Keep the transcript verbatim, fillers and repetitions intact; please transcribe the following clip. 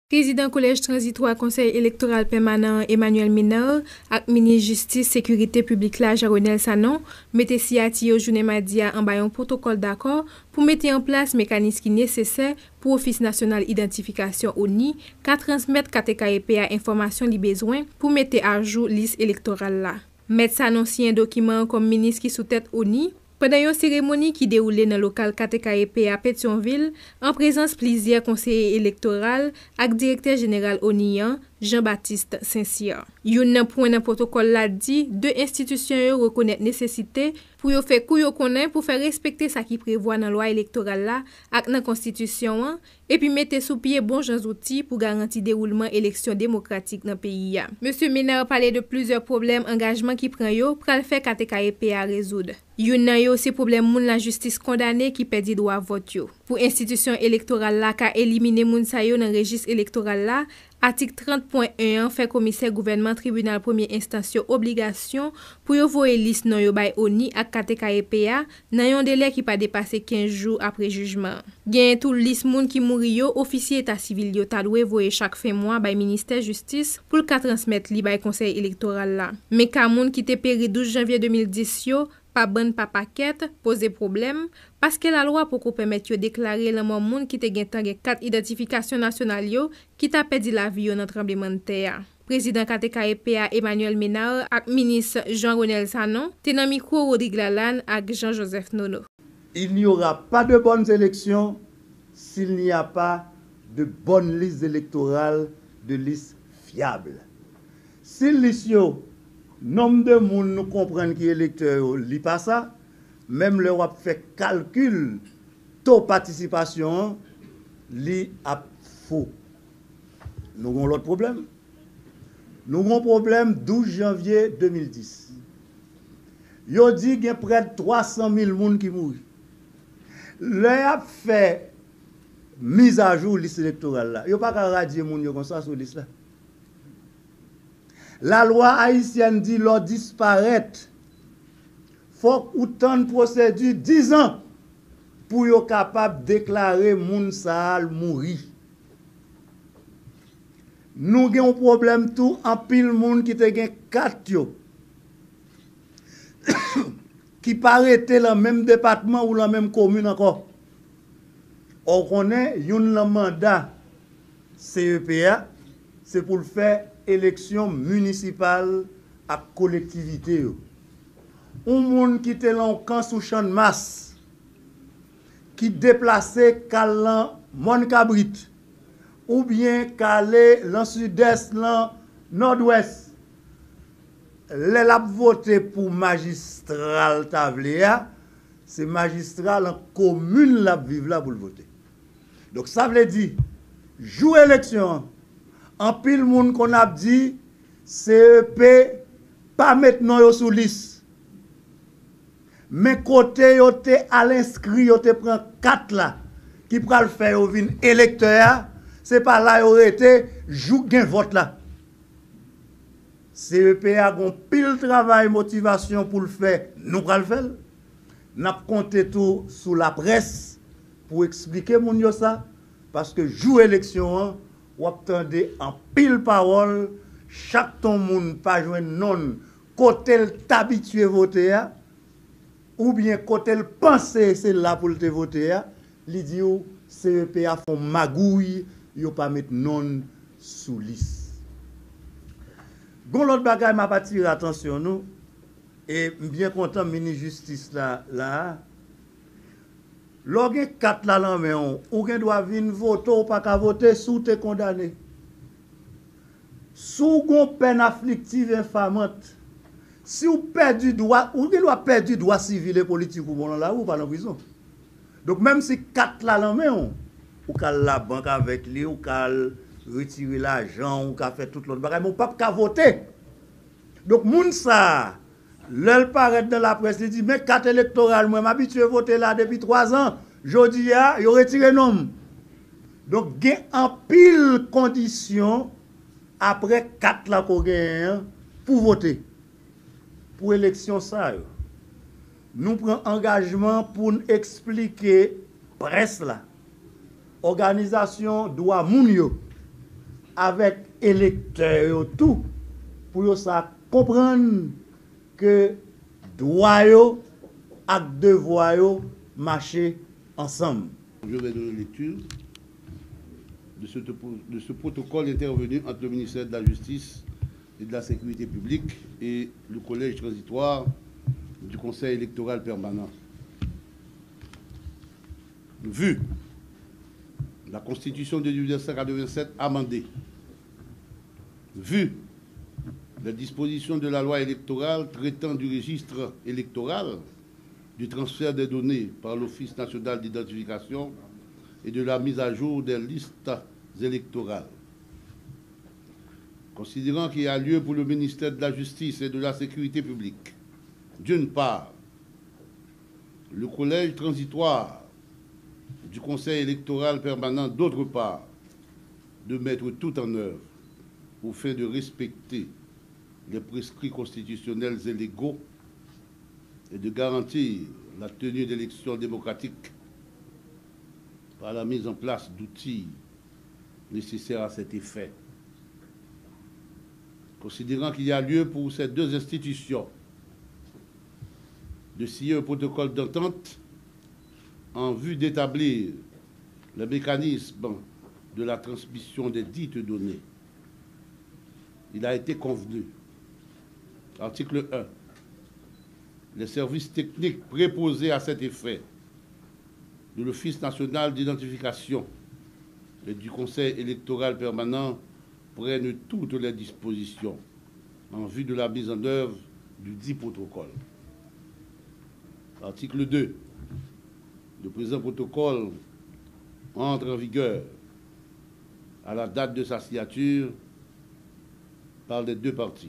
Prezidan Kolèj Tranzitwa Konsèy Elektoral Pèmanan an, Emmanuel Ménard, ak Minis Jistis, Sekirite Piblik la, Jean Renel Sanon, mete siyati yo jounen madi a anba yon pwotokòl dakò pou mete an plas mekanis ki nesesè pou Ofis Nasyonal Idantifikasyon, O N I, ka transmèt K T K E P a enfòmasyon li bezwen pou mete ajou lis elektoral la. Mèt Sanon siyen dokiman an kòm minis ki sou tèt O N I, pandan yon seremoni ki dewoule nan lokal K T K E P a Petyonvil, an prezans plizyè konseye elektoral ak direktè jeneral O N I an, Jean Baptiste St-Cyr. Youn nan pwen nan pwotokòl la di de enstitisyon yo rekonèt nesesite pou yo fè kou yo konnen pou fè respekte sa ki prevwa nan lwa elektoral la ak nan konstitisyon an, epi mete sou pye bon jan zouti pou garanti dewoulman eleksyon demokratik nan peyi a. Mesye Ménard pale de plizyè pwoblèm angajman ki pran yo pral fè K T K E P a rezoud. Youn nan yo se pwoblèm moun lajistis kondane ki pèdi dwa vòt yo. Pou enstitisyon elektoral la ka elimine moun sa yo nan rejis elektoral la, atik trant pwen en an fè komisè gouvènman tribinal premye enstans yo obligasyon pou yo voye lis non yo bay O N I ak K T K E P a nan yon delè ki pa depase kenz jou apre jijman an. Genyen tou lis moun ki mouri yo, ofisye eta sivil yo ta dwe voye chak fen mwa bay ministè jistis pou l ka transmèt li bay konsèy elektoral la. Men ka moun ki te peri douz janvye de mil dis yo, pa bann pa pakèt, poze pwoblèm, paske lalwa poko pèmèt yo deklare lanmò moun ki te gentan gen kat idantifikasyon nasyonal yo ki ta pèdi lavi yo nan tranblemanntè a. Prezidan K T K E P a, Emmanuel Ménard, ak minis Jean Renel Sanon te nan mikwo Rodrigue Lalanne ak Jean Joseph Nono. Il n'y aura pas de bonnes élections s'il n'y a pas de bonnes listes électorales, de listes fiables. Si lis yo, nonb de moun nou konprann ki elektè yo, li pa sa, menm lè w ap fè kalkil to patisipasyon an, li ap fo. Nou gen yon lòt pwoblèm. Nou gen yon pwoblèm douz janvye de mil dis. Yo di gen prè de twa san mil moun ki mouri. Lè y ap fè mizajou lis elektoral la, yo pa ka radye moun yo konsa sou lis la. Lalwa ayisyèn di lè w disparèt, fòk ou tann pwosedi dizan pou yo kapab deklare moun sa a l mouri. Nou gen yon pwoblèm tou, anpil moun ki te gen kat yo ki pa rete lan menm depatman ou lan menm komin ankò. Ou konnen youn lan manda C E P a, se pou l fè eleksyon minisipal ak kolektivite yo. Yon moun ki te lan yon kan sou Channmas, ki deplase k al lan Mòn Kabrit, oubyen k ale lan Sidès, lan Nòdwès, lè l ap vote pou majistra l ta vle a, se majistra lan komin l ap viv la pou l vote. Donk sa vle di, jou eleksyon an, anpil moun konn ap di C E P pa met non yo sou lis. Men kote yo te al enskri, yo te pran kat la ki pral fè yo vin elektè a, se pa la yo rete jouk gen vòt la. C E P a gon pil travay motivasyon pou l fè, nou pral fè l. N ap konte tou sou laprès pou eksplike moun yo sa, paske jou eleksyon an, w ap tande anpil pawòl, chak tan yon moun pa jwenn non l kote l t abitye vote a, oubyen kote l panse se la pou l te vote a, li di w C E P a fè yon magouy, yo pa met non l sou lis. Gon lòt bagay m ap atire atansyon nou, e m byen kontan minis jistis la la a. Lè w gen kat la lan men w, ou gen dwa vin vote, ou pa ka vote si w te kondane. Si w gon pèn afliktiv enfamant, si w pèdi dwa, ou gen dwa pèdi dwa sivil e politik ou bon lan lari, ou pa nan prizon. Donk menm si kat la lan men w, ou ka al labank avèk li, ou ka al retire lajan, ou ka fè tout lòt bagay, men ou p ap ka vote. Donk moun sa a, lè l parèt nan laprès, li di, men kat elektoral mwen, m abitye vote la depi twazan, jodi a, yo retire non m. Donk gen anpil kondisyon apre kat la ke w genyen an pou vote. Pou eleksyon sa yo, nou pran angajman pou n eksplike près la, òganizasyon dwa moun yo, avèk elektè yo tou, pou yo sa konprann ke dwa yo ak devwa yo mache ansanm. Je vais donner lecture de ce, de ce protocole intervenu entre le ministère de la Justice et de la Sécurité publique et le collège transitoire du Conseil électoral permanent. Vu la Constitution de mille neuf cent quatre-vingt-sept amendée, vu les dispositions de la loi électorale traitant du registre électoral, du transfert des données par l'Office national d'identification et de la mise à jour des listes électorales. Considérant qu'il y a lieu pour le ministère de la Justice et de la Sécurité publique, d'une part, le collège transitoire du Conseil électoral permanent, d'autre part, de mettre tout en œuvre aux fins de respecter les prescrits constitutionnels et légaux et de garantir la tenue d'élections démocratiques par la mise en place d'outils nécessaires à cet effet. Considérant qu'il y a lieu pour ces deux institutions de signer un protocole d'entente en vue d'établir le mécanisme de la transmission des dites données, il a été convenu, article un, les services techniques préposés à cet effet de l'Office national d'identification et du Conseil électoral permanent prennent toutes les dispositions en vue de la mise en œuvre dudit protocole. Article deux. Le présent protocole entre en vigueur à la date de sa signature par les deux parties.